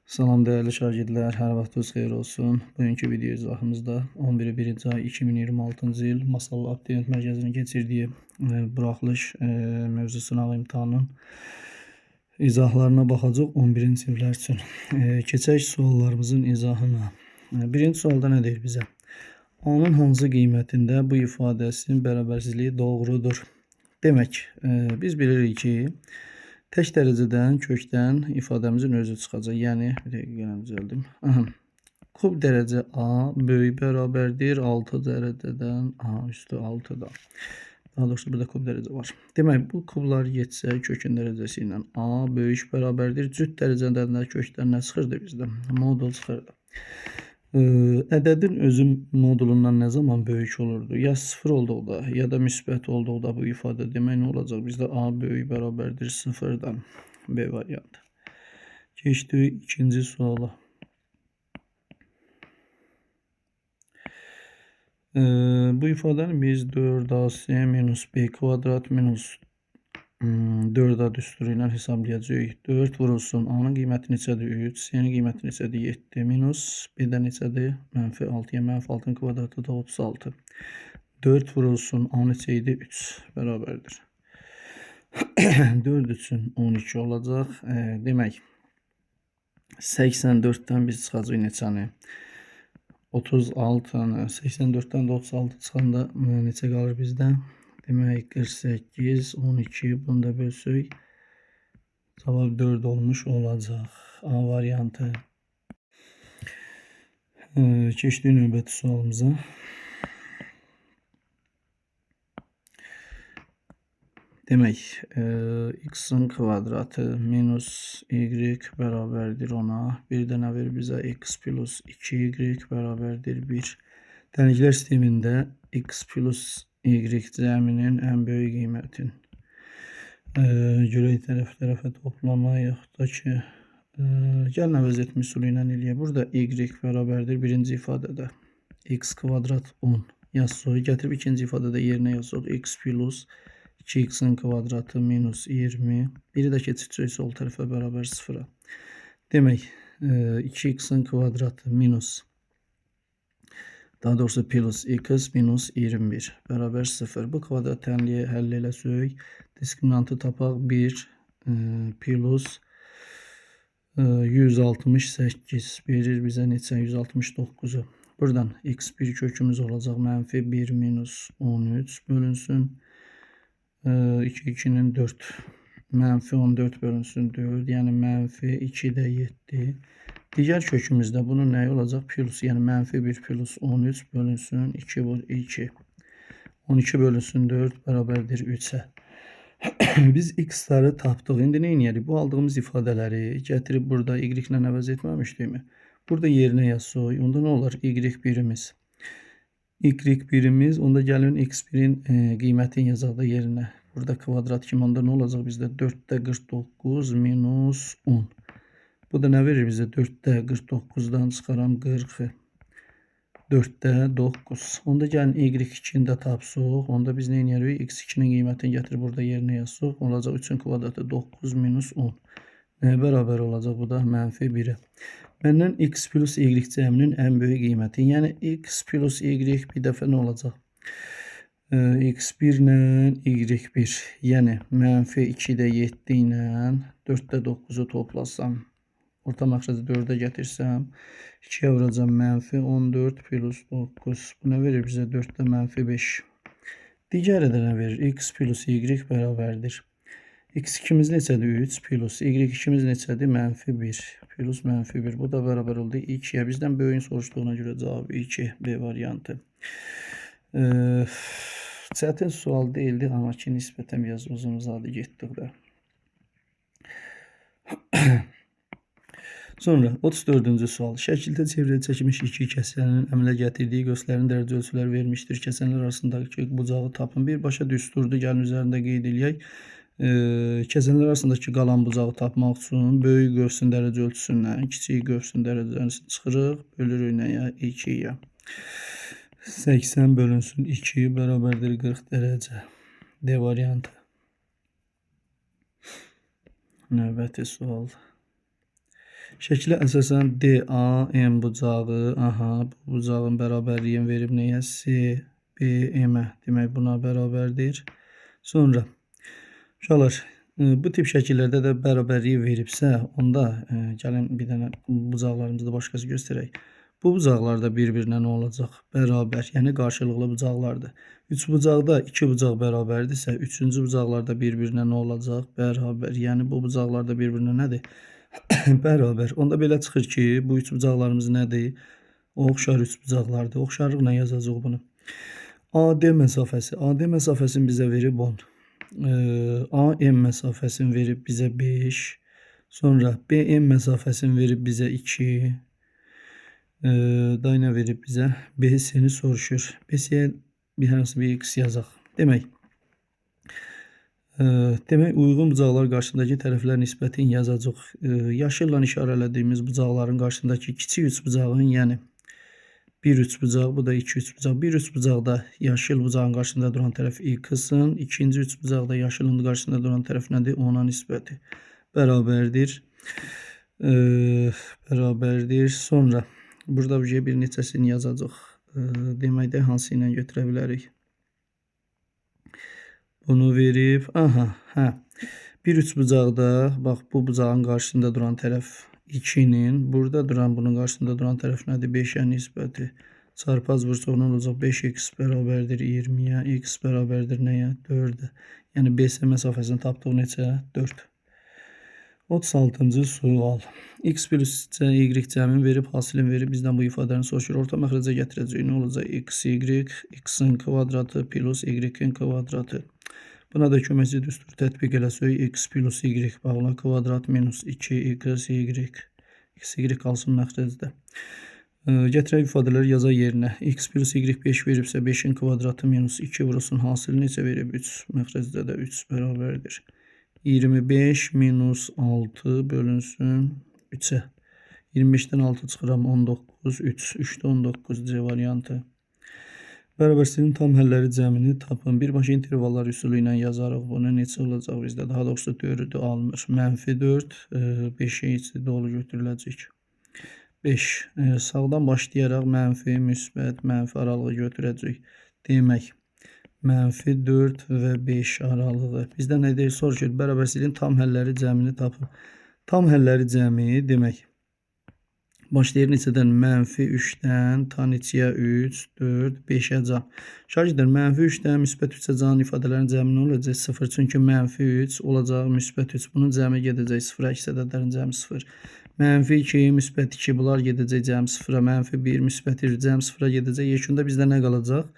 Salam dəyərli şagirdlər, hər vaxtınız xeyir olsun. Bugünkü video izahımızda 11-ci ay 2026-cı il Masallı Abituriyent Mərkəzinin keçirdiyi buraxılış mövzu sınav imtahanının izahlarına baxacağıq 11-ci siniflər üçün. Keçək suallarımızın izahına. Birinci sualda nə deyir bizə? A-nın hansı qiymətində bu ifadəsinin bərabərsizliyi doğrudur? Demək, biz bilirik ki, tək dərəcədən, kökdən ifadəmizin özü çıxacaq. Yəni, bir dəqiqə gələm düzəldim. Aha. Kub dərəcə A böyük bərabərdir 6 dərəcədən A üstü 6-da. Daha doğrusu burada kub dərəcə var. Demək, bu kublar getsə kökün dərəcəsi ilə A böyük bərabərdir. Cüt dərəcədən də kökdən nə çıxırdı bizdə? Modul çıxırdı. Ədədin özü modulundan nə zaman böyük olurdu? Ya 0 olduqda, ya da müsbət olduqda bu ifadə demək nə olacaq? Bizdə A böyük bərabərdir 0-dan. B variantı. Keçdik ikinci suala. Bu ifadəni biz 4AC minus B kvadrat minus 4A düsturu ilə hesablayacağıq. 4 vurulsun. A-nın qiyməti neçədir? 3. C-nin qiyməti neçədir? 7. Minus B-də neçədir? Mənfi 6. Yəni mənfi 6-nın kvadratı da 36. 4 vurulsun. A neçə idi? 3 bərabərdir. 4 üçün 12 olacaq. Demək, 84-dən biz çıxacağıq neçəni? 36-nı. 84-dən də 36 çıxanda neçə qalır bizdə? Demək, 48, 12, bunu da bölsək, cavab 4 olmuş olacaq. A variantı. Keçdik növbəti sualımıza. Demək, x-in kvadratı minus y bərabərdir ona. Bir də nə verir bizə? X plus 2y bərabərdir 1. Tənliklər sistemində x plus y cəminin ən böyük qiymətin. Görək tərəf tərəfə toplamayıq da ki, gəlin əvəz etmə üsulu ilə eləyək. Burada y bərabərdir birinci ifadədə. X kvadrat 10 yazsaq, gətirib ikinci ifadədə yerinə yazsaq. X plus 2x-in kvadratı minus 20. Biri də keçirəcək sol tərəfə bərabər 0-a. Demək, 2x-in kvadratı minus, daha doğrusu plus x minus 21 bərabər 0. Bu kvadrat tənliyi həll eləsək, diskriminantı tapaq 1 plus 168 verir bizə neçə? 169-u. Buradan x1 kökümüz olacaq mənfi 1 minus 13 bölünsün. 2, 2-nin 4. Mənfi 14 bölünsün 4. Yəni mənfi 2-də 7. Digər kökümüzdə bunun nəyi olacaq? Plus, yəni mənfi 1 plus 13 bölünsün 2 vur 2. 12 bölünsün 4 bərabərdir 3-ə. Biz x-ları tapdıq. İndi nə edərik? Bu aldığımız ifadələri gətirib burada y ilə əvəz etməmişdikmi? Burada yerinə yazsaq, onda nə olar? Y1-imiz. Y1-imiz, onda gəlin x1-in qiymətini yazaq da yerinə. Burada kvadrat kimi, onda nə olacaq bizdə? 4-də 49 minus 10. Bu da nə verir bizə? 4-də 49-dan çıxaram 40-ı. 4-də 9. Onda gəlin y2-ni də tapsaq. Onda biz nə edərik? X2-nin qiymətini gətirib burada yerinə yazsaq. Olacaq 3-ün kvadratı 9 minus 10. Nəyə bərabər olacaq? Bu da mənfi 1-ə. Məndən x plus y cəminin ən böyük qiyməti. Yəni x plus y bir dəfə nə olacaq? X1 ilə y1. Yəni mənfi 2-də 7 ilə 4-də 9-u toplasam. Orta məxrəci 4-ə gətirsəm, 2-yə vuracam mənfi 14 plus 9. Bu nə verir bizə? 4-də mənfi 5. Digəri də nə verir? X plus y bərabərdir. X2-miz neçədir? 3 plus Y2-miz neçədir? Mənfi 1 plus mənfi 1. Bu da bərabər oldu 2-yə. Bizdən böyüyün soruşduğuna görə cavabı 2. B variantı. Çətin sual deyildi, amma ki, nisbətən biraz uzun uzadı getdik də. Sonra 34-cü sual. Şəkildə çevrədə çəkilmiş iki kəsənin əmələ gətirdiyi qövslərin dərəcə ölçüləri vermişdir. Kəsənlər arasındakı bucağı tapın. Birbaşa düsturdur. Gəlin üzərində qeyd eləyək. Kəsənlər arasındakı qalan bucağı tapmaq üçün böyük qövsün dərəcə ölçüsündən kiçik qövsün dərəcəsini çıxırıq. Bölürük nəyə? 2-yə. 80 bölünsün 2 bərabərdir 40 dərəcə. D variantı. Növbəti sual. Şəkilə əsasən DAM bucağı, aha, bu bucağın bərabərliyini verib nəyə? CBM-ə. Demək, buna bərabərdir. Sonra, uşaqlar, bu tip şəkillərdə də bərabərliyi veribsə, onda gəlin bir dənə bucaqlarımızı da başqası göstərək. Bu bucaqlar da bir-birinə nə olacaq? Bərabər, yəni qarşılıqlı bucaqlardır. 3 bucaqda 2 bucaq bərabərdirsə, 3-cü bucaqlar da bir-birinə nə olacaq? Bərabər, yəni bu bucaqlar da bir-birinə nədir? Bərabər. Onda belə çıxır ki, bu 3 bucaqlarımız nədir? Oxşar 3 bucaqlardır. Oxşarlıqla yazacaq bunu. AD məsafəsi. AD məsafəsini bizə verib 10. AM məsafəsini verib bizə 5. Sonra BM məsafəsini verib bizə 2. Daha nə verib bizə? BC-ni soruşur. BC-yə bir hansı bir x yazaq. Demək, uyğun bucaqlar qarşısındakı tərəflər nisbətini yazacaq. Yaşılla işarələdiyimiz bucaqların qarşısındakı kiçik üç bucağın, yəni bir üç bucaq, bu da 2 üç bucaq. Bir üç bucaqda yaşıl bucağın qarşısında duran tərəf x-ın, ikinci üç bucaqda yaşılın qarşısında duran tərəf nədir? Ona nisbəti bərabərdir. Bərabərdir. Sonra burada bir neçəsini yazacaq. Demək də hansı ilə götürə bilərik? Bunu verib, aha, hə. Bir üç bucaqda, bax bu bucağın qarşısında duran tərəf 2-nin, burada duran bunun qarşısında duran tərəf nədir? 5-ə nisbəti. Çarpaz vursaq nə olacaq? 5x bərabərdir 20-yə, x bərabərdir nəyə? 4-ə. Yəni BC məsafəsini tapdıq neçə? 4. 36-cı sual. X plus C, Y cəmin verib, hasilin verib, bizdən bu ifadəni soruşur. Orta məxrəcə gətirəcək. Nə olacaq? X, Y, X-in kvadratı plus Y-in kvadratı. Buna da köməkçi düstur tətbiq eləsək, X plus Y bağla kvadrat minus 2x, Y. X, Y qalsın məxrəcdə. Gətirək ifadələri yazaq yerinə. X plus Y 5 veribsə 5-in kvadratı minus 2 vurulsun. Hasil neçə verib? 3. Məxrəcdə də 3 bərabərdir. 25 minus 6 bölünsün 3'e. 25'ten 6 çıxıram 19, 3. 3'də 19 C variantı. Bərabərsizliyin tam həlləri cəmini tapın. Birbaşa intervallar üsulu ilə yazarıq bunu. Neçə olacaq bizdə? Daha doğrusu 4-ü almır. Mənfi 4, 5-in içi dolu götürüləcək. 5. Sağdan başlayaraq mənfi, müsbət, mənfi aralığı götürəcək. Demək, mənfi 4 və 5 aralığı. Bizdən nə deyir? Soruşur. Bərabərsizliyin tam həlləri cəmini tapın. Tam həlləri cəmi demək. Başlayır neçədən? Mənfi 3-dən ta neçəyə? 3, 4, 5-ə can. Şagirdlər, mənfi 3-dən müsbət 3-ə can ifadələrin cəmi nə olacaq? 0. Çünki mənfi 3 olacaq müsbət 3. Bunun cəmi gedəcək 0. Əks ədədlərin cəmi 0. Mənfi 2, müsbət 2 bunlar gedəcək cəmi 0-a. Mənfi 1, müsbət 1 cəmi 0-a gedəcək. Yekunda bizdə nə qalacaq?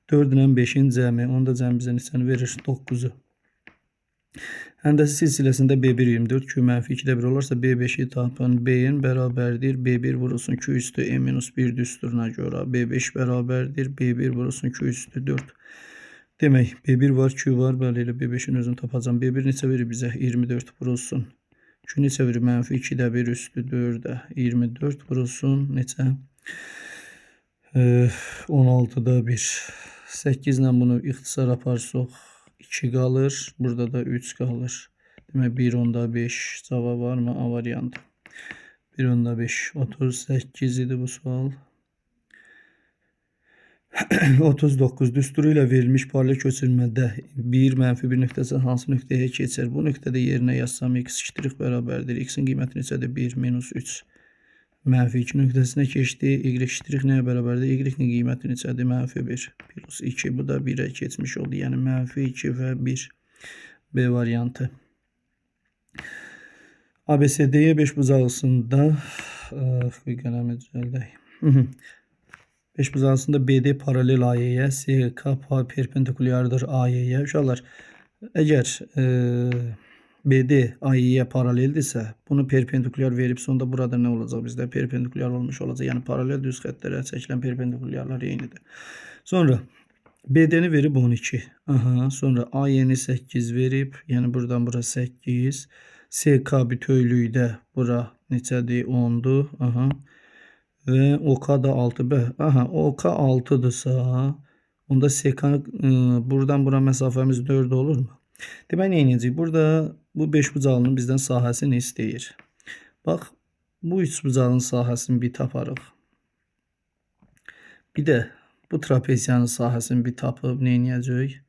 4 ilə 5-in cəmi. Onun da cəmi bizə neçəni verir? 9-u. Həndəsi silsiləsində B1 24, Q mənfi 2-də 1 olarsa B5-i tapın. B-in bərabərdir. B1 vurulsun Q üstü M minus 1 düsturuna görə. B5 bərabərdir. B1 vurulsun Q üstü 4. Demək, B1 var, Q var. Bəli, elə B5-in özünü tapacağam. B1 neçə verir bizə? 24 vurulsun. Q neçə verir? Mənfi 2-də 1 üstü 4-ə. 24 vurulsun. Neçə? 16-da 1. 8 ilə bunu ixtisar aparsaq 2 qalır. Burada da 3 qalır. Demək 1.5 cavab var mı? A variantı. 1.5. 38 idi bu sual. 39. Düsturu ilə verilmiş paralel köçürmədə 1 mənfi 1 nöqtəsi hansı nöqtəyə keçir? Bu nöqtədə yerinə yazsam x ştrix bərabərdir. X-in qiyməti neçədir? 1 minus 3. Mənfi 2 nöqtəsinə keçdi. Y ştrix nəyə bərabərdir? Y-in qiyməti neçədir? Mənfi 1 plus 2. Bu da 1-ə keçmiş oldu. Yəni mənfi 2 və 1. B variantı. ABCD-yə 5 bucaqlısında bir qələmi düzəldək. 5 bucaqlısında BD paralel AY-yə, SK perpendikulyardır AY-yə. Uşaqlar, əgər BD AY-yə paraleldirsə, bunu perpendikulyar veribsə, onda burada nə olacaq bizdə? Perpendikulyar olmuş olacaq. Yəni paralel düz xəttlərə çəkilən perpendikulyarlar eynidir. Sonra BD-ni verib 12. Aha, sonra AY-ni 8 verib, yəni buradan bura 8. SK bütövlükdə bura neçədir? 10-dur. Aha. Və OK da 6. B. Aha, OK 6-dırsa, onda SK buradan bura məsafəmiz 4 olur mu? Demək, nə edəcəyik? Burada bu 5 bucaqlının bizdən sahəsini istəyir. Bax, bu üçbucağın sahəsini bir taparıq. Bir də bu trapeziyanın sahəsini bir tapıb nə edəcəyik?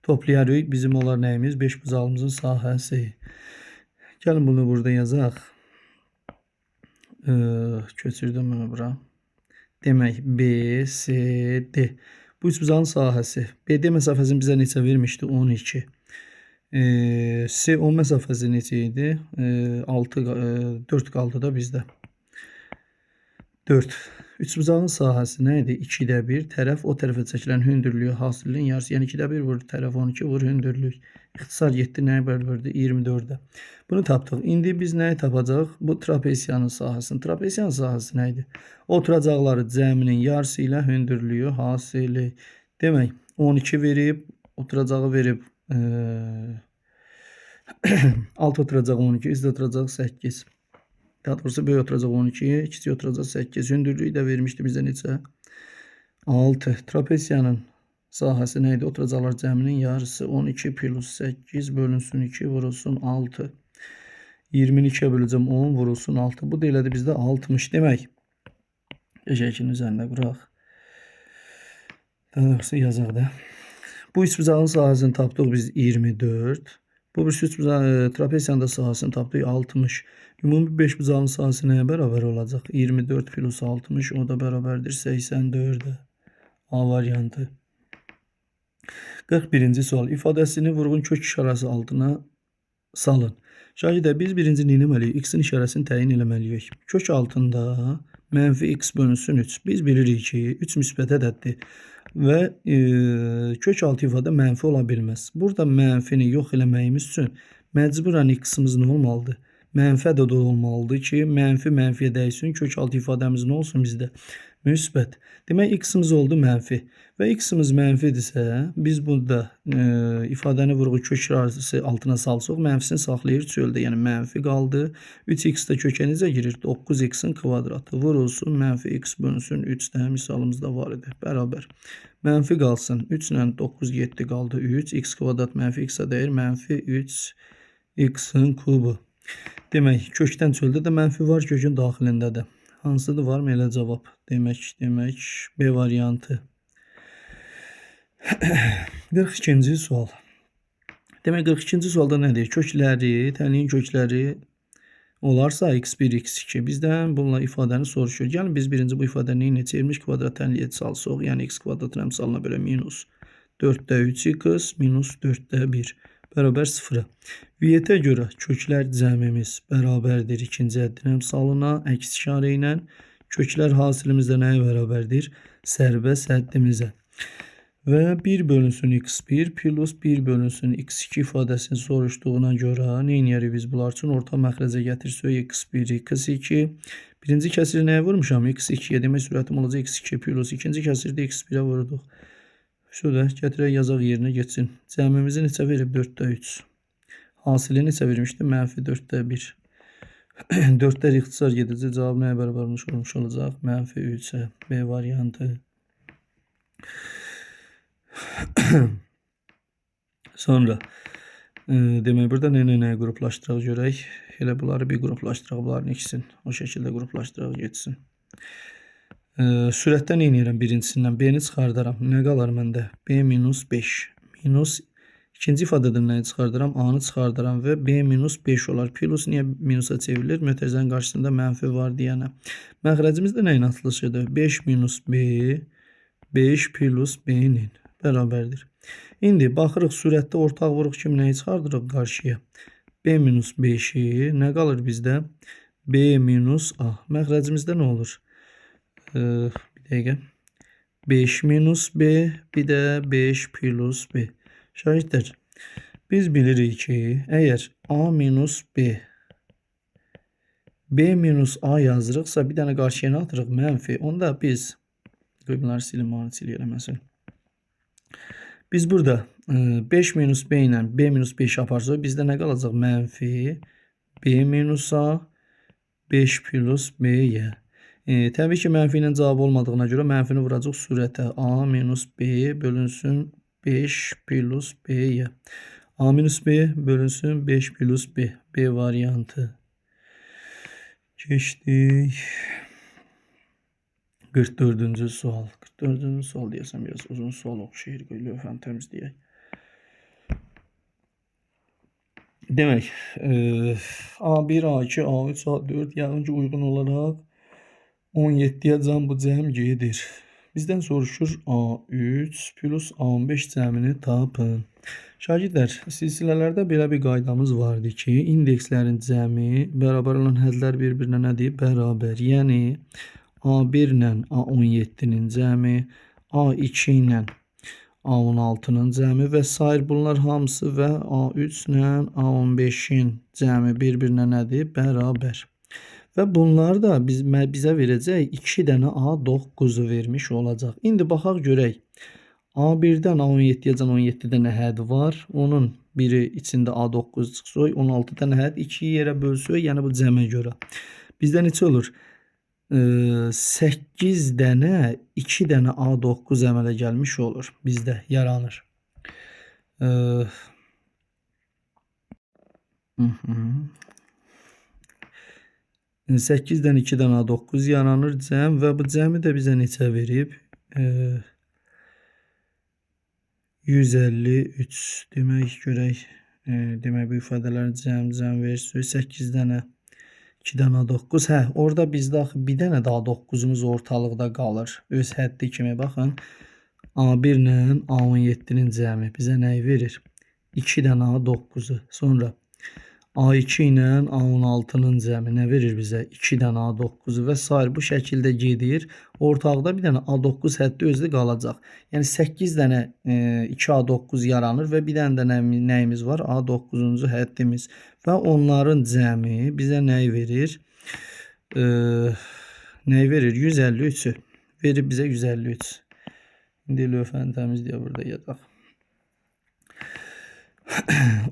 Toplayarıq. Bizim olar nəyimiz? Beşbucağımızın sahəsi. Gəlin bunu burada yazaq. Köçürdüm bunu bura. Demək B, C, D. Bu üçbucağın sahəsi. BD məsafəsini bizə neçə vermişdi? 12. CO məsafəsi neçə idi? 6, 4 qaldı da bizdə. 4. Üçbucağın sahəsi nə idi? 2-də 1. Tərəf o tərəfə çəkilən hündürlüyü hasilin yarısı. Yəni 2-də 1 vur tərəf 12 vur hündürlük. İxtisar getdi nəyə bərabərdir? 24-ə. Bunu tapdıq. İndi biz nəyi tapacağıq? Bu trapeziyanın sahəsini. Trapeziyanın sahəsi nə idi? Oturacaqları cəminin yarısı ilə hündürlüyü hasili. Demək 12 verib, oturacağı verib alt oturacaq 12, üst oturacaq 8. Daha doğrusu böyük oturacaq 12, kiçik oturacaq 8. Hündürlüyü də vermişdi bizə neçə? 6. Trapeziyanın sahəsi nə idi? Oturacaqlar cəminin yarısı 12 plus 8 bölünsün 2 vurulsun 6. 20-ni 2-yə böləcəm 10 vurulsun 6. Bu da elədi bizdə 60. Demək, şəklin üzərində quraq. Daha doğrusu yazaq da. Bu üçbucağın sahəsini tapdıq biz 24. Bu bir üçbucağın trapeziyanın da sahəsini tapdıq 60. Ümumi beşbucağın sahəsi nəyə bərabər olacaq? 24 plus 60 o da bərabərdir 84-ə. A variantı. 41-ci sual. İfadəsini vurğun kök işarəsi altına salın. Şagirdlər, biz birinci nə etməliyik? X-in işarəsini təyin eləməliyik. Kök altında mənfi x bölünsün 3. Biz bilirik ki, 3 müsbət ədəddir və kök altı ifadə mənfi ola bilməz. Burada mənfini yox eləməyimiz üçün məcburan x-imiz nə olmalıdır? Mənfi ədəd olmalıdır ki, mənfi mənfiyə dəysin, kök altı ifadəmiz nə olsun bizdə? Müsbət. Demək, x-imiz oldu mənfi. Və x-imiz mənfidirsə, biz burada ifadəni vurğu kök işarəsi altına salsaq, mənfisini saxlayır çöldə. Yəni, mənfi qaldı. 3x də kökə necə girir? 9x-in kvadratı vurulsun, mənfi x bölünsün 3 də misalımızda var idi. Bərabər. Mənfi qalsın. 3 ilə 9 7 qaldı 3. X kvadrat mənfi x-ə dəyir. Mənfi 3 x-in kubu. Demək, kökdən çöldə də mənfi var, kökün daxilində də. Hansıdır? Var mı elə cavab? Demək, B variantı. 42-ci sual. Demək, 42-ci sualda nə deyir? Kökləri, tənliyin kökləri olarsa x1, x2. Bizdən bununla ifadəni soruşur. Gəlin, biz birinci bu ifadəni nə çevirmiş kvadrat tənliyə salsaq. Yəni, x kvadratın əmsalına belə minus 4-də 3x minus 4-də 1 bərabər 0-a. Vietə görə köklər cəmimiz bərabərdir ikinci həddin əmsalına əks işarə ilə. Köklər hasilimiz də nəyə bərabərdir? Sərbəst həddimizə. Və 1 bölünsün x1 plus 1 bölünsün x2 ifadəsini soruşduğuna görə nə edərik biz bunlar üçün? Orta məxrəcə gətirsək x1, x2. Birinci kəsiri nəyə vurmuşam? x2-yə. Demək, sürətim olacaq x2 plus. İkinci kəsirdə x1-ə vurduq. Şurada gətirək yazaq yerinə getsin. Cəmimizi neçə verib? 4-də 3. Hasili neçə vermişdi? Mənfi 4-də 1. 4-lər ixtisar gedəcək. Cavab nəyə bərabər olmuş olacaq? Mənfi 3-ə. B variantı. Sonra demək, burada nə nəyə qruplaşdıraq görək. Elə bunları bir qruplaşdıraq, bunların ikisini. O şəkildə qruplaşdıraq getsin. Sürətdə nə edirəm birincisindən? B-ni çıxardaram. Nə qalar məndə? B minus 5. Minus ikinci ifadədən nəyi çıxardıram? A-nı çıxardıram və B minus 5 olar. Plus niyə minusa çevrilir? Mötərizənin qarşısında mənfi var deyənə. Məxrəcimiz də nəyin atılışıdır? 5 minus B, 5 plus B-nin bərabərdir. İndi baxırıq sürətdə ortaq vuruq kimi nəyi çıxardırıq qarşıya? B minus 5-i nə qalır bizdə? B minus A. Məxrəcimizdə nə olur? Bir dəqiqə. 5 minus B, bir də 5 plus B. Şagirdlər, biz bilirik ki, əgər A minus B, B minus A yazırıqsa, bir dənə qarşıya nə atırıq? Mənfi. Onda biz, qoy bunları silim, onu siləyərəm məsələn. Biz burada 5 minus B ilə B minus 5 aparsaq, bizdə nə qalacaq? Mənfi B minus A, 5 plus B-yə. Təbii ki, mənfi ilə cavab olmadığına görə mənfini vuracaq sürətə. A minus B bölünsün 5 plus B-yə. A minus B bölünsün 5 plus B. B variantı. Keçdik. 44-cü sual. 44-cü sual deyəsən biraz uzun sual oxşayır. Lövhəni təmizləyək. Demək, A1, A2, A3, A4 yəqin ki, uyğun olaraq 17-yə can bu cəm gedir. Bizdən soruşur A3 plus A15 cəmini tapın. Şagirdlər, silsilələrdə belə bir qaydamız vardı ki, indekslərin cəmi bərabər olan hədlər bir-birinə nədir? Bərabər. Yəni, A1 ilə A17-nin cəmi, A2 ilə A16-nın cəmi və sair bunlar hamısı və A3 ilə A15-in cəmi bir-birinə nədir? Bərabər. Və bunlar da bizə verəcək 2 dənə A9-u vermiş olacaq. İndi baxaq görək. A1-dən A17-yə 17 dənə hədd var. Onun biri içində A9 çıxsa, 16 dənə hədd 2 yerə bölsək, yəni bu cəmə görə. Bizdə neçə olur? 8 dənə 2 dənə A9 əmələ gəlmiş olur. Bizdə yaranır. 8-dən 2 dənə A9 yaranır cəm və bu cəmi də bizə neçə verib? 153. Demək görək. Demək bu ifadələr cəm versin. 8 dənə 2 dənə A9. Hə, orada bizdə axı bir dənə də A9-umuz ortalıqda qalır. Öz həddi kimi baxın. A1 ilə A17-nin cəmi bizə nəyi verir? 2 dənə A9-u. Sonra A2 ilə A16-nın cəmi nə verir bizə? 2 dənə A9-u və sair bu şəkildə gedir. Ortalıqda bir dənə A9 həddi özü qalacaq. Yəni 8 dənə 2 A9 yaranır və bir dənə də nəyimiz var? A9-cu həddimiz. Və onların cəmi bizə nəyi verir? Nəyi verir? 153-ü. Verir bizə 153. İndi lövhəni təmizləyə burada yataq.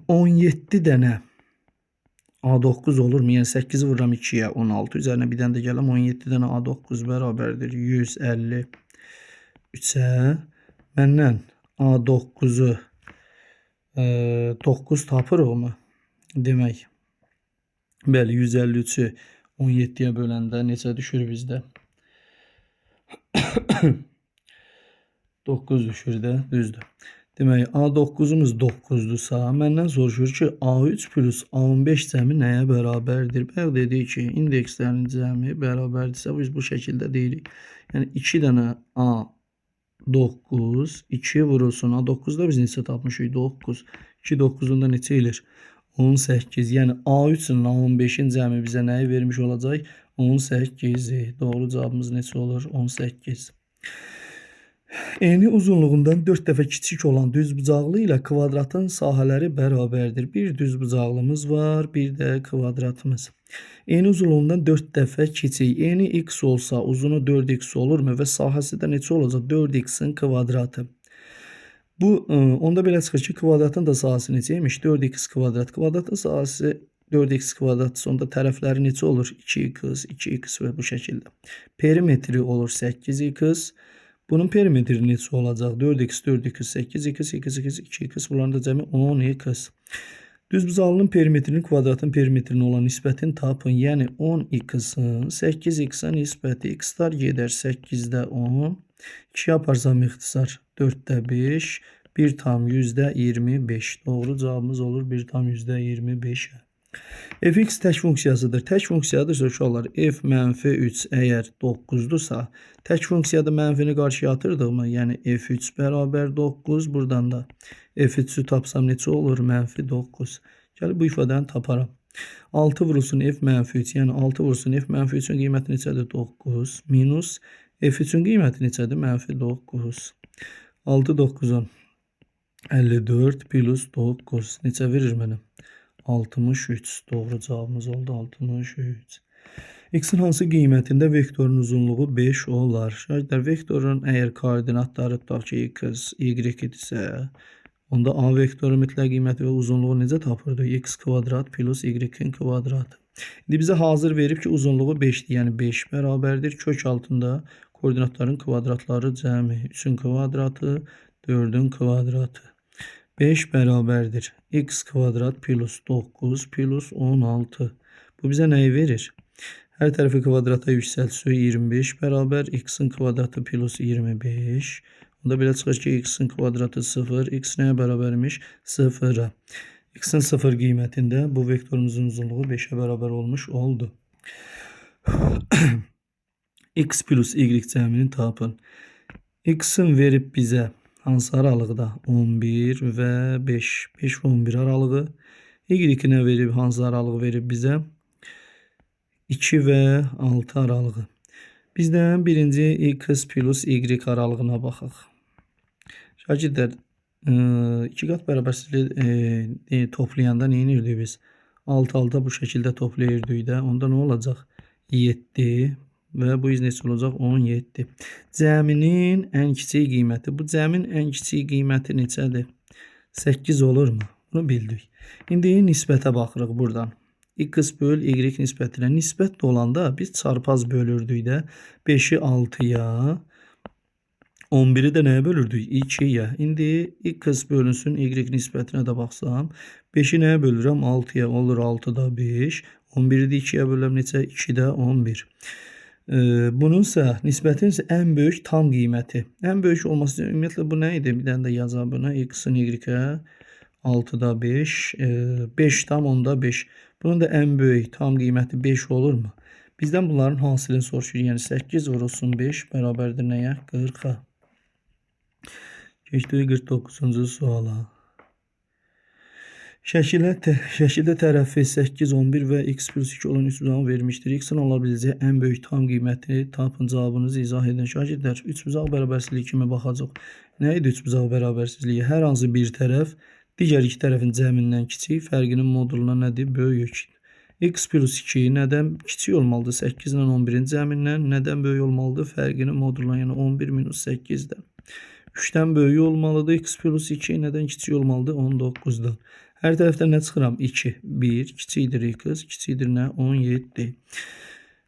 17 dənə A9 olur mu? Yəni 8-i vururam 2-yə 16. Üzərinə bir dənə də gələm. 17 dənə A9 bərabərdir 153-ə. Məndən A9-u 9 tapırıq mı? Demək, bəli, 153-ü 17-yə böləndə neçə düşür bizdə? 9 düşür də, düzdür. Demək, A9-umuz 9-dursa, məndən soruşur ki, A3 plus A15 cəmi nəyə bərabərdir? Bayaq dedik ki, indekslərin cəmi bərabərdirsə, biz bu şəkildə deyirik. Yəni, 2 dənə A9, 2 vurulsun. A9-da biz neçə tapmışıq? 9. 2 9-unda neçə eləyir? 18. Yəni, A3 ilə A15-in cəmi bizə nəyi vermiş olacaq? 18-i. Doğru cavabımız neçə olur? 18. Eni uzunluğundan 4 dəfə kiçik olan düzbucaqlı ilə kvadratın sahələri bərabərdir. Bir düzbucaqlımız var, bir də kvadratımız. Eni uzunluğundan 4 dəfə kiçik. Eni x olsa, uzunu 4x olurmu? Və sahəsi də neçə olacaq? 4x-in kvadratı. Bu, onda belə çıxır ki, kvadratın da sahəsi neçə imiş? 4x kvadrat. Kvadratın sahəsi 4x kvadratsa, onda tərəfləri neçə olur? 2x, 2x və bu şəkildə. Perimetri olur 8x. Bunun perimetri neçə olacaq? 4x, 4x, 8x, 8x, 2x. Bunların da cəmi 10x. Düzbucaqlının perimetrinin kvadratın perimetrinə olan nisbətini tapın. Yəni 10x-in 8x-ə nisbəti. X-lar gedər 8-də 10. 2 yaparsam ixtisar 4-də 5. 1,25. Doğru cavabımız olur 1,25-ə. Fx tək funksiyasıdır. Tək funksiyadırsa uşaqlar, f mənfi 3 əgər 9-dursa, tək funksiyada mənfini qarşıya atırdıq mı? Yəni f3 bərabər 9. Buradan da f3-ü tapsam neçə olur? Mənfi 9. Gəlib bu ifadəni taparam. 6 vurulsun f mənfi 3. Yəni 6 vurulsun f mənfi 3-ün qiyməti neçədir? 9 minus f3-ün qiyməti neçədir? Mənfi 9. 6 9-un 54 plus 9 neçə verir mənə? 63. Doğru cavabımız oldu 63. X-in hansı qiymətində vektorun uzunluğu 5 olar? Şagirdlər, vektorun əgər koordinatları tutaq ki, x, y idisə, onda A vektoru mütləq qiyməti və uzunluğu necə tapırdıq? X kvadrat plus y-in kvadratı. İndi bizə hazır verib ki, uzunluğu 5-dir. Yəni 5 bərabərdir. Kök altında koordinatların kvadratları cəmi. 3-ün kvadratı, 4-ün kvadratı. 5 bərabərdir. X kvadrat plus 9 plus 16. Bu bizə nəyi verir? Hər tərəfi kvadrata yüksəltsək 25 bərabər x-in kvadratı plus 25. Onda belə çıxır ki, x-in kvadratı 0, x nəyə bərabərmiş? 0-a. X-in 0 qiymətində bu vektorumuzun uzunluğu 5-ə bərabər olmuş oldu. X plus Y cəmini tapın. X-in verib bizə hansı aralıqda? 11 və 5. 5 və 11 aralığı. Y-nə verib, hansı aralıq verib bizə? 2 və 6 aralığı. Bizdən birinci X plus Y aralığına baxaq. Şagirdlər, iki qat bərabərsizliyi toplayanda nə edirdik biz? 6 6 bu şəkildə toplayırdıq da. Onda nə olacaq? 7 və bu iz neçə olacaq? 17. Cəminin ən kiçik qiyməti. Bu cəmin ən kiçik qiyməti neçədir? 8 olurmu? Bunu bildik. İndi nisbətə baxırıq buradan. X böl Y nisbətinə. Nisbət də olanda biz çarpaz bölürdük də. 5-i 6-ya, 11-i də nəyə bölürdük? 2-yə. İndi X bölünsün Y nisbətinə də baxsam, 5-i nəyə bölürəm? 6-ya. Olur 6-da 5. 11-i də 2-yə bölürəm neçə? 2-də 11. Bununsa nisbətin isə ən böyük tam qiyməti. Ən böyük olması üçün ümumiyyətlə bu nə idi? Bir dənə də yazaq buna. X-in Y-ə 6-da 5, 5,5. Bunun da ən böyük tam qiyməti 5 olurmu? Bizdən bunların hasilini soruşur. Yəni 8 vurulsun 5 bərabərdir nəyə? 40-a. Keçdik 49-cu suala. Şəkildə tərəfi 8, 11 və x plus 2 olan üçbucağını vermişdir. X-in ola biləcəyi ən böyük tam qiyməti tapın, cavabınızı izah edin. Şagirdlər, üçbucaq bərabərsizliyi kimi baxacaq. Nə idi üçbucaq bərabərsizliyi? Hər hansı bir tərəf digər iki tərəfin cəmindən kiçik, fərqinin moduluna nədir? Böyük. X plus 2 nədən kiçik olmalıdır? 8 ilə 11-in cəmindən. Nədən böyük olmalıdır? Fərqinin moduluna, yəni 11 minus 8-dən. 3-dən böyük olmalıdır. X plus 2 nədən kiçik olmalıdır? 19-dan. Hər tərəfdən nə çıxıram? 2, 1, kiçikdir x, kiçikdir nə? 17.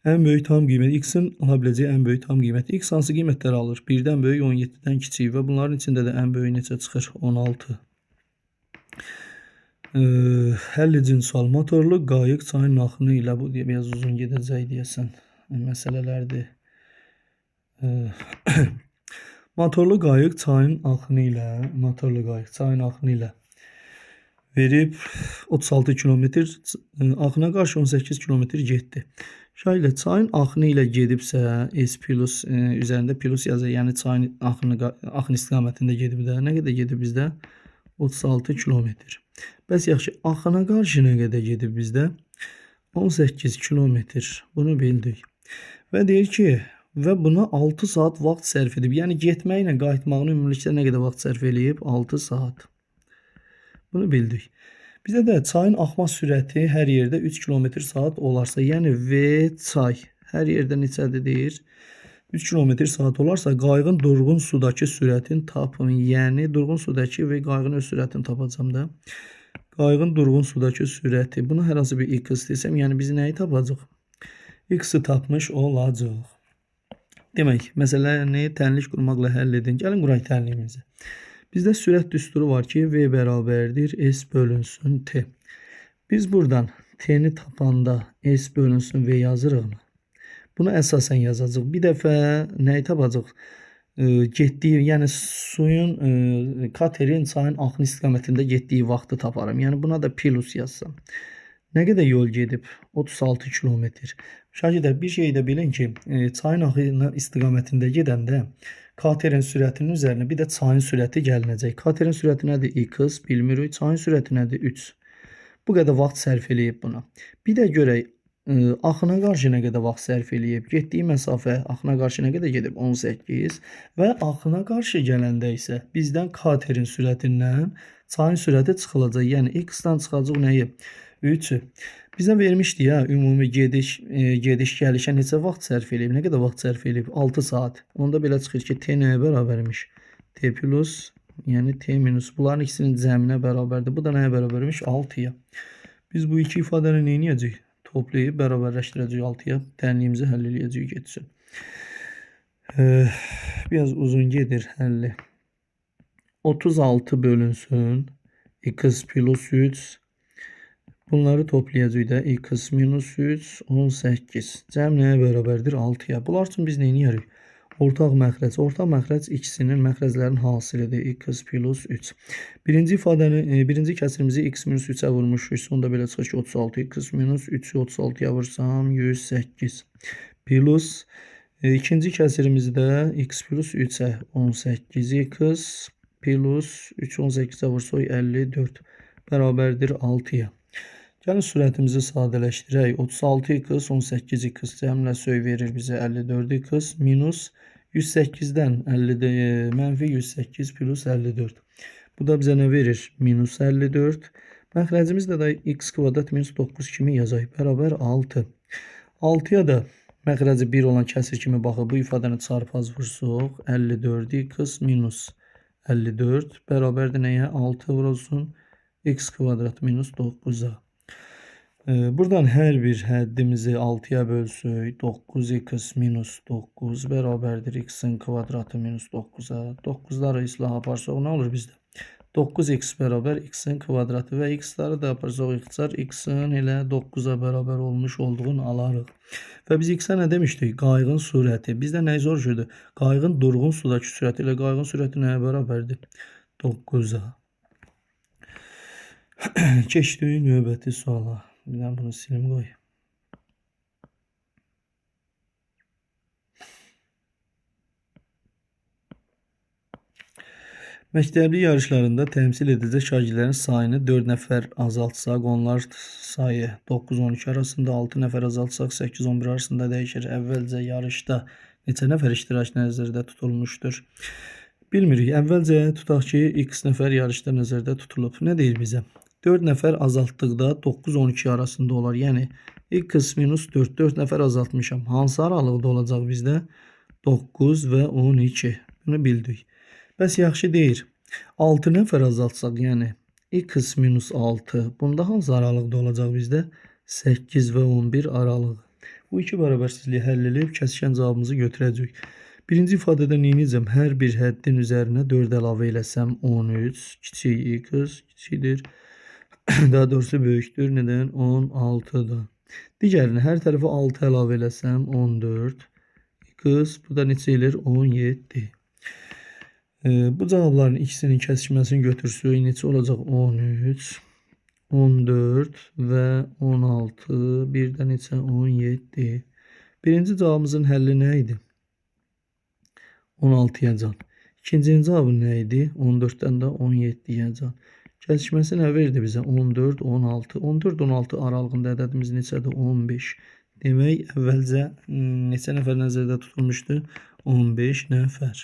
Ən böyük tam qiymət, x-in ala biləcəyi ən böyük tam qiyməti. X hansı qiymətləri alır? 1-dən böyük, 17-dən kiçik və bunların içində də ən böyük neçə çıxır? 16. 50-ci sual. Motorlu qayıq çayın axını ilə, bu deyə biraz uzun gedəcək deyəsən məsələlərdir. Motorlu qayıq çayın axını ilə, motorlu qayıq çayın axını ilə verib 36 kilometr, axına qarşı 18 kilometr getdi. Şaylə çayın axını ilə gedibsə, S plus üzərində plus yazır, yəni çayın axın istiqamətində gedib də. Nə qədər gedib bizdə? 36 kilometr. Bəs yaxşı, axına qarşı nə qədər gedib bizdə? 18 kilometr. Bunu bildik. Və deyir ki, və buna 6 saat vaxt sərf edib. Yəni getməklə qayıtmağını ümumilikdə nə qədər vaxt sərf eləyib? 6 saat. Bunu bildik. Bizdə də çayın axma sürəti hər yerdə 3 km saat olarsa, yəni V çay hər yerdə neçədir deyir? 3 km saat olarsa, qayığın durğun sudakı sürətini tapın. Yəni durğun sudakı və qayığın öz sürətini tapacağam da. Qayığın durğun sudakı sürəti. Buna hər hansı bir x desəm, yəni biz nəyi tapacaq? X-i tapmış olacaq. Demək, məsələni tənlik qurmaqla həll edin. Gəlin quraq tənliyimizi. Bizdə sürət düsturu var ki, V bərabərdir S bölünsün T. Biz buradan T-ni tapanda S bölünsün V yazırıqmı? Bunu əsasən yazacaq. Bir dəfə nəyi tapacaq? Getdiyi, yəni suyun, katerin çayın axın istiqamətində getdiyi vaxtı taparım. Yəni buna da plus yazsam. Nə qədər yol gedib? 36 kilometr. Şagirdlər, bir şey də bilin ki, çayın axını istiqamətində gedəndə katerin sürətinin üzərinə bir də çayın sürəti gəlinəcək. Katerin sürəti nədir? X, bilmirik. Çayın sürəti nədir? 3. Bu qədər vaxt sərf eləyib buna. Bir də görək, axına qarşı nə qədər vaxt sərf eləyib? Getdiyi məsafə axına qarşı nə qədər gedib? 18. Və axına qarşı gələndə isə bizdən katerin sürətindən çayın sürəti çıxılacaq. Yəni X-dan çıxacaq nəyi? 3-ü. Bizdən vermişdi ya, ümumi gediş gəlişə neçə vaxt sərf eləyib? Nə qədər vaxt sərf eləyib? 6 saat. Onda belə çıxır ki, T nəyə bərabərmiş? T plus, yəni T minus. Bunların ikisinin cəminə bərabərdir. Bu da nəyə bərabərmiş? 6-ya. Biz bu iki ifadəni nə edəcəyik? Toplayıb bərabərləşdirəcəyik 6-ya. Tənliyimizi həll eləyəcəyik getsin. Biraz uzun gedir həlli. 36 bölünsün. X plus 3. Bunları toplayacağıq da x minus 3, 18. Cəm nəyə bərabərdir? 6-ya. Bunlar üçün biz nə edirik? Ortaq məxrəc. Ortaq məxrəc ikisinin məxrəclərinin hasilidir. X plus 3. Birinci ifadəni, birinci kəsirimizi x minus 3-ə vurmuşuq. Sonda belə çıxır ki, 36. X minus 3-ü 36-ya vursam 108. Plus ikinci kəsirimizi də x plus 3-ə 18x plus 3-ü 18-ə vursaq 54 bərabərdir 6-ya. Gəlin sürətimizi sadələşdirək. 36x 18x cəmlə söy verir bizə 54x minus 108-dən 50 mənfi 108 plus 54. Bu da bizə nə verir? Minus 54. Məxrəcimizdə də x kvadrat minus 9 kimi yazaq. Bərabər 6. 6-ya da məxrəci 1 olan kəsir kimi baxıb bu ifadəni çarpaz vursuq. 54x minus 54 bərabərdir nəyə? 6 vurulsun x kvadrat minus 9-a. Buradan hər bir həddimizi 6-ya bölsək, 9x minus 9 bərabərdir x-in kvadratı minus 9-a. 9-ları islah aparsaq nə olur bizdə? 9x bərabər x-in kvadratı və x-ları da aparsaq ixtisar x-in elə 9-a bərabər olmuş olduğunu alarıq. Və biz x-ə nə demişdik? Qayığın sürəti. Bizdə nəyi soruşurdu? Qayığın durğun sudakı sürəti ilə qayığın sürəti nəyə bərabərdir? 9-a. Keçdik növbəti suala. Bir dənə bunu silim qoy. Məktəbli yarışlarında təmsil edəcək şagirdlərin sayını 4 nəfər azaltsaq, onlar sayı 9-12 arasında, 6 nəfər azaltsaq 8-11 arasında dəyişir. Əvvəlcə yarışda neçə nəfər iştirak nəzərdə tutulmuşdur? Bilmirik. Əvvəlcə tutaq ki, x nəfər yarışda nəzərdə tutulub. Nə deyir bizə? 4 nəfər azaltdıqda 9-12 arasında olar. Yəni x minus 4. 4 nəfər azaltmışam. Hansı aralıqda olacaq bizdə? 9 və 12. Bunu bildik. Bəs yaxşı deyir. 6 nəfər azaltsaq, yəni x minus 6. Bunda hansı aralıqda olacaq bizdə? 8 və 11 aralığı. Bu iki bərabərsizliyi həll edib kəsişən cavabımızı götürəcəyik. Birinci ifadədə nə edəcəm? Hər bir həddin üzərinə 4 əlavə eləsəm 13 kiçik x kiçikdir. Daha doğrusu böyükdür. Nədən? 16-dan. Digərini hər tərəfə 6 əlavə eləsəm 14 x bu da neçə eləyir? 17. Bu cavabların ikisinin kəsişməsini götürsək neçə olacaq? 13, 14 və 16. Bir də neçə? 17. Birinci cavabımızın həlli nə idi? 16-ya can. İkincinin cavabı nə idi? 14-dən də 17-yə can. Kəsişməsi nə verdi bizə? 14, 16. 14, 16 aralığında ədədimiz neçədir? 15. Demək, əvvəlcə neçə nəfər nəzərdə tutulmuşdu? 15 nəfər.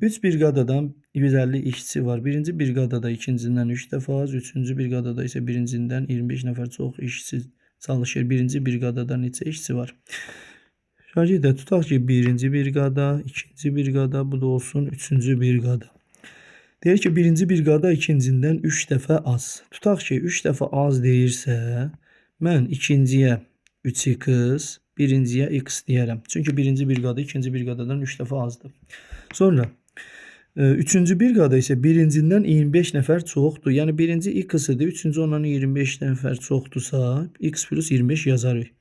3 briqadadan 150 işçi var. Birinci briqadada ikincindən 3 dəfə az, üçüncü briqadada isə birincindən 25 nəfər çox işçi çalışır. Birinci briqadada neçə işçi var? Şagirdlər, tutaq ki, birinci briqada, ikinci briqada, bu da olsun üçüncü briqada. Deyir ki, birinci briqada ikincindən 3 dəfə az. Tutaq ki, 3 dəfə az deyirsə, mən ikinciyə 3x, birinciyə x deyərəm. Çünki birinci briqada ikinci briqadadan 3 dəfə azdır. Sonra üçüncü briqada isə birincindən 25 nəfər çoxdur. Yəni birinci x-idir, üçüncü ondan 25 nəfər çoxdursa, x plus 25 yazarıq.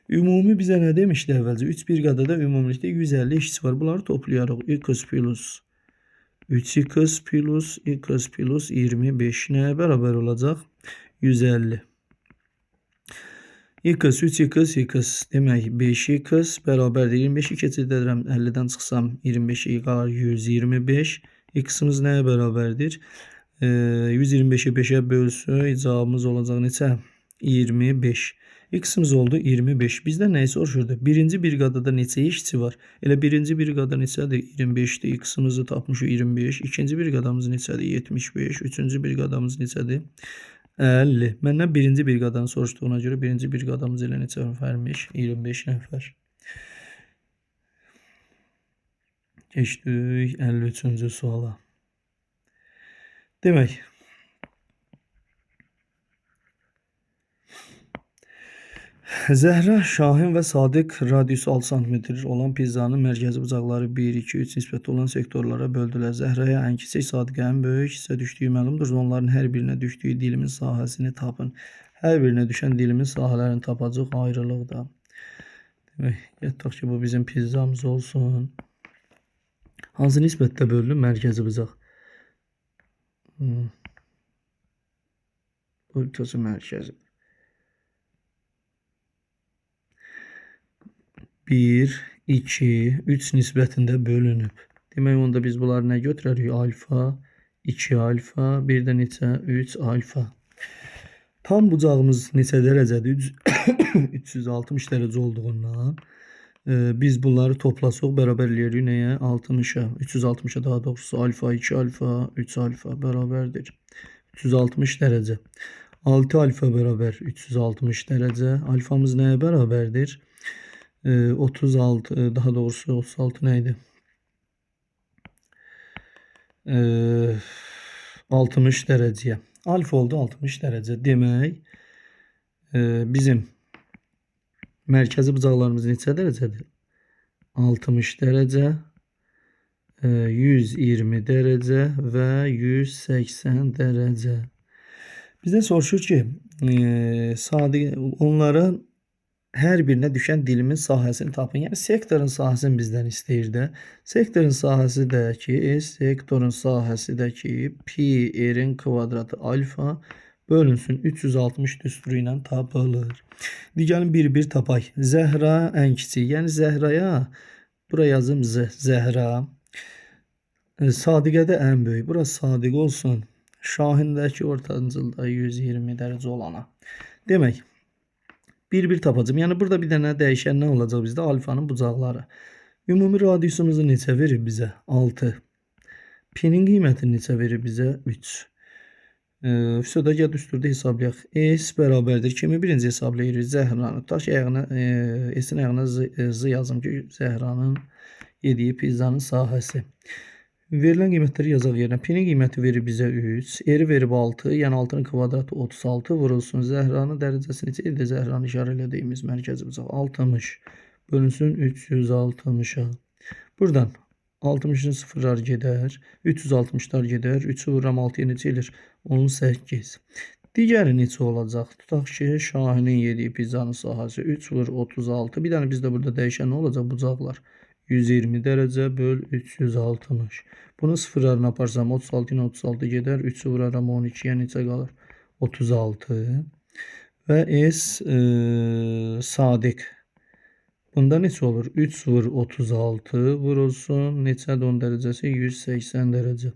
Ümumi bizə nə demişdi əvvəlcə? 3 briqadada ümumilikdə 150 işçi var. Bunları toplayarıq. X plus 3x plus x plus 25 nəyə bərabər olacaq? 150. X, 3x, x demək 5x bərabərdir. 25-i keçirirəm, 50-dən çıxsam 25-i qalar 125. X-imiz nəyə bərabərdir? 125-i 5-ə bölsək, cavabımız olacaq neçə? 25. X-imiz oldu 25. Bizdən nəyi soruşurdu? Birinci briqadada neçə işçi var? Elə birinci briqada neçədir? 25-dir. X-imizi tapmışıq 25. İkinci briqadamız neçədir? 75. Üçüncü briqadamız neçədir? 50. Məndən birinci briqadanı soruşduğuna görə birinci briqadamız elə neçə nəfərmiş? 25 nəfər. Keçdik 53-cü suala. Demək, Zəhra, Şahin və Sadiq radiusu 6 sm olan pizzanın mərkəzi bucaqları 1, 2, 3 nisbətdə olan sektorlara böldülər. Zəhraya ən kiçik, Sadiqə ən böyük hissə düşdüyü məlumdur. Onların hər birinə düşdüyü dilimin sahəsini tapın. Hər birinə düşən dilimin sahələrini tapacaq ayrılıqda. Demək, tutaq ki, bu bizim pizzamız olsun. Hansı nisbətdə bölünür mərkəzi bucaq? Bu tutaq mərkəzi. 1, 2, 3 nisbətində bölünüb. Demək, onda biz bunları nə götürərik? Alfa, 2 alfa, bir də neçə? 3 alfa. Tam bucağımız neçə dərəcədir? 360 dərəcə olduğundan biz bunları toplasaq bərabər eləyərik nəyə? 60-a, 360-a daha doğrusu alfa, 2 alfa, 3 alfa bərabərdir. 360 dərəcə. 6 alfa bərabər 360 dərəcə. Alfamız nəyə bərabərdir? 36, daha doğrusu 36 nə idi? 60 dərəcəyə. Alfa oldu 60 dərəcə. Demək, bizim mərkəzi bucaqlarımız neçə dərəcədir? 60 dərəcə, 120 dərəcə və 180 dərəcə. Bizdən soruşur ki, onlara hər birinə düşən dilimin sahəsini tapın. Yəni, sektorun sahəsini bizdən istəyir də. Sektorun sahəsi də ki, sektorun sahəsi də ki, pi r-in kvadratı alfa bölünsün 360 düsturu ilə tapılır. İndi gəlin bir-bir tapaq. Zəhra ən kiçik. Yəni, Zəhraya, bura yazım Z, Zəhra. Sadiqə də ən böyük. Bura Sadiq olsun. Şahindəki ortancılda 120 dərəcə olana. Demək, bir-bir tapacağım. Yəni, burada bir dənə dəyişən nə olacaq bizdə? Alfanın bucaqları. Ümumi radiusumuzu neçə verir bizə? 6. Pinin qiymətini neçə verir bizə? 3. Vüsödə gəl düsturda hesablayaq. S bərabərdir. Kimi birinci hesablayırıq? Zəhranı. Tutaq ki, S-in ayağına Z yazım ki, Zəhranın yediyi pizzanın sahəsi. Verilən qiymətləri yazaq yerinə. Pinin qiyməti verir bizə 3, R-i verib 6, yəni 6-nın kvadratı 36 vurulsun. Zəhranın dərəcəsi neçə idi? Zəhranı işarə elədiyimiz mərkəzi bucaq 60 bölünsün 360-a. Buradan 60-ın sıfırlar gedər, 360-lar gedər, 3-ü vururam 6-ya neçə eləyir? 18. Digəri neçə olacaq? Tutaq ki, Şahinin yediyi pizzanın sahəsi 3 vur 36. Bir dənə bizdə burada dəyişən nə olacaq? Bucaqlar. 120 dərəcə böl 360. Bunu sıfırlarına aparsam 36 ilə 36 gedər. 3-ü vuraram 12-yə neçə qalır? 36. Və S Sadiq. Bunda neçə olur? 3 vur 36 vurulsun. Neçədir onun dərəcəsi? 180 dərəcə.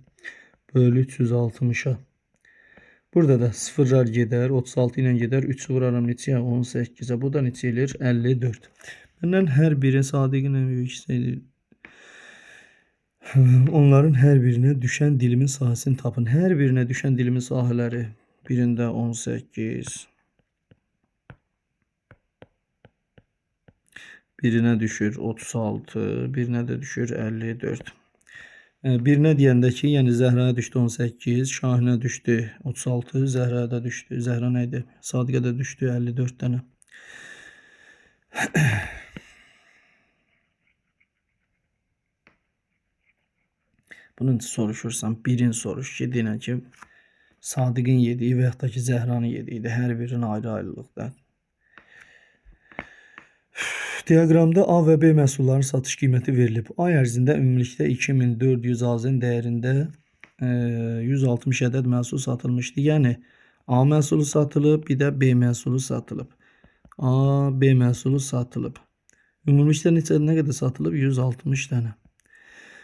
Böl 360-a. Burada da sıfırlar gedər. 36 ilə gedər. 3-ü vuraram neçəyə? 18-ə. Bu da neçə eləyir? 54. Məndən hər biri Sadiqin ən böyük hissəsi. Onların hər birinə düşən dilimin sahəsini tapın. Hər birinə düşən dilimin sahələri birində 18, birinə düşür 36, birinə də düşür 54. Birinə deyəndə ki, yəni Zəhraya düşdü 18, Şahinə düşdü 36, Zəhraya da düşdü. Zəhra nə idi? Sadiqə də düşdü 54 dənə. Bunun üçün soruşursan, birini soruş ki, deyilən ki, Sadiqin yediyi və yaxud da ki, Zəhranın yediyi də hər birinin ayrı-ayrılıqda. Diaqramda A və B məhsullarının satış qiyməti verilib. Ay ərzində ümumilikdə 2400 AZN dəyərində 160 ədəd məhsul satılmışdı. Yəni, A məhsulu satılıb, bir də B məhsulu satılıb. A, B məhsulu satılıb. Ümumilikdə nə qədər satılıb? 160 dənə.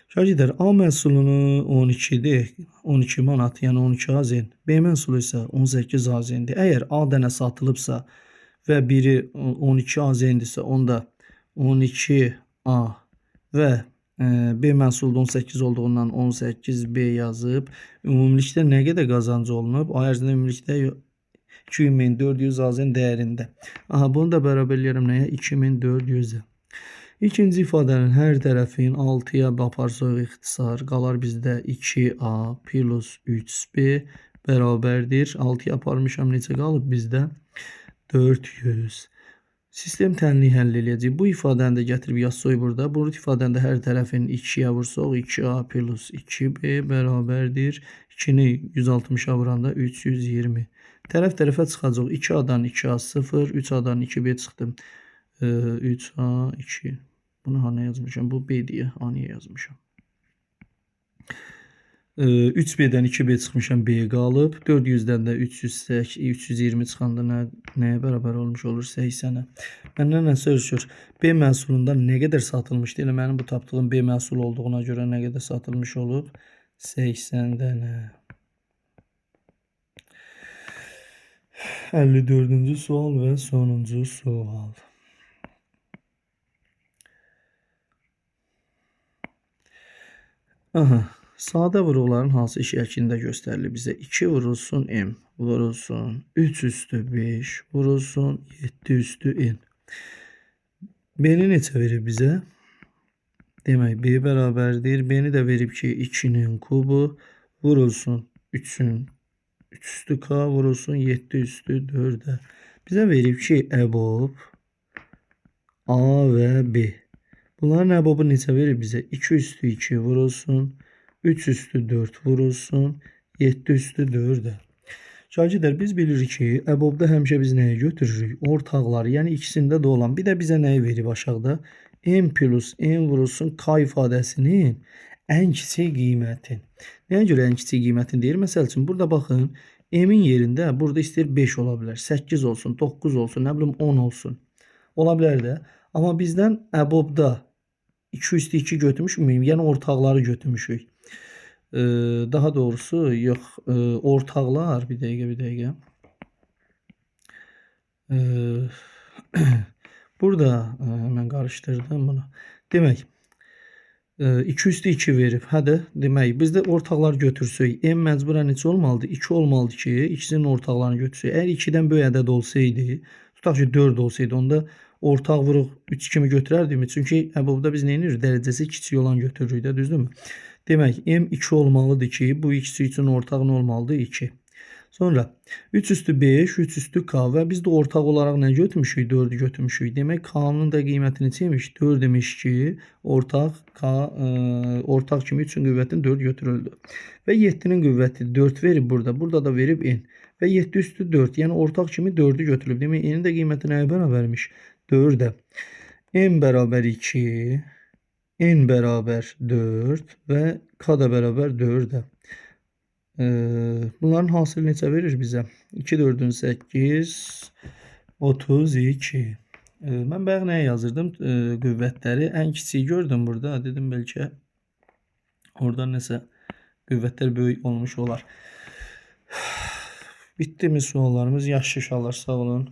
Şagirdlər, A məhsulunu 12-dir, 12 manat, yəni 12 AZN. B məhsulu isə 18 AZN-dir. Əgər A dənə satılıbsa və biri 12 AZN-dirsə, onda 12A və B məhsulu da 18 olduğundan 18B yazıb. Ümumilikdə nə qədər qazancı olunub? Ay ərzində ümumilikdə 2400 AZN dəyərində. Aha, bunu da bərabər eləyirəm nəyə? 2400-ə. İkinci ifadənin hər tərəfin 6-ya aparsaq ixtisar, qalar bizdə 2A plus 3B bərabərdir. 6-ya aparmışam, neçə qalıb bizdə? 400. Sistem tənliyi həll eləyəcəyik. Bu ifadəni də gətirib yazsaq burada. Bu ifadəni də hər tərəfin 2-yə vursaq 2A plus 2B bərabərdir. 2-ni 160-a vuranda 320. Tərəf tərəfə çıxacaq. 2A-dan 2A 0, 3A-dan 2B çıxdı. 3A 2. Bunu ha nə yazmışam? Bu B deyə. A niyə yazmışam? 3B-dən 2B çıxmışam, B qalıb. 400-dən də 320 çıxanda nəyə bərabər olmuş olur? 80-ə. Məndən nə soruşur? B məhsulundan nə qədər satılmışdı? Elə mənim bu tapdığım B məhsulu olduğuna görə nə qədər satılmış olub? 80 dənə. 54-cü sual və sonuncu sual. Aha. Sadə vuruqların hansı şəklində göstərilir bizə? 2 vurulsun M, vurulsun 3 üstü 5, vurulsun 7 üstü N. B-ni neçə verib bizə? Demək, B bərabərdir. B-ni də verib ki, 2-nin kubu vurulsun 3-ün 3 üstü K vurulsun 7 üstü 4-ə. Bizə verib ki, əbob A və B. Bunların əbobu neçə verib bizə? 2 üstü 2 vurulsun 3 üstü 4 vurulsun 7 üstü 4-ə. Şagirdlər, biz bilirik ki, əbobda həmişə biz nəyi götürürük? Ortaqları, yəni ikisində də olan. Bir də bizə nəyi verib aşağıda? M plus N vurulsun K ifadəsinin ən kiçik qiymətin. Nəyə görə ən kiçik qiymətin deyir? Məsəl üçün, burada baxın, M-in yerində burada istəyir 5 ola bilər, 8 olsun, 9 olsun, nə bilim 10 olsun. Ola bilər də. Amma bizdən əbobda 2 üstü 2 götürmüşük, yəni ortaqları götürmüşük. Daha doğrusu yox, ortaqlar, bir dəqiqə, bir dəqiqə. Burada mən qarışdırdım bunu. Demək, 2 üstü 2 verib. Hə də, demək, biz də ortaqlar götürsək, M məcburən neçə olmalıdır? 2 olmalıdır ki, ikisinin ortaqlarını götürsək. Əgər 2-dən böyük ədəd olsaydı, tutaq ki, 4 olsaydı, onda ortaq vuruq 3 kimi götürərdikmi? Çünki əbobda biz nə edirik? Dərəcəsi kiçik olan götürürük də, düzdürmü? Demək, M 2 olmalıdır ki, bu ikisi üçün ortaq nə olmalıdır? 2. Sonra 3 üstü 5, 3 üstü K və biz də ortaq olaraq nə götürmüşük? 4-ü götürmüşük. Demək, K-nın da qiyməti neçəymiş? 4 demiş ki, ortaq K, ortaq kimi 3-ün qüvvətini 4 götürüldü. Və 7-nin qüvvəti 4 verib burada. Burada da verib N. Və 7 üstü 4, yəni ortaq kimi 4-ü götürülüb. Demək, N-in də qiyməti nəyə bərabərmiş? 4-ə. M bərabər 2, N bərabər 4 və K da bərabər 4-ə. Bunların hasili neçə verir bizə? 2, 4-ün 8, 32. Mən bayaq nəyə yazırdım? Qüvvətləri. Ən kiçiyi gördüm burada. Dedim bəlkə oradan nəsə qüvvətlər böyük olmuş olar. Bitdi mi suallarımız? Yaxşı uşaqlar, sağ olun.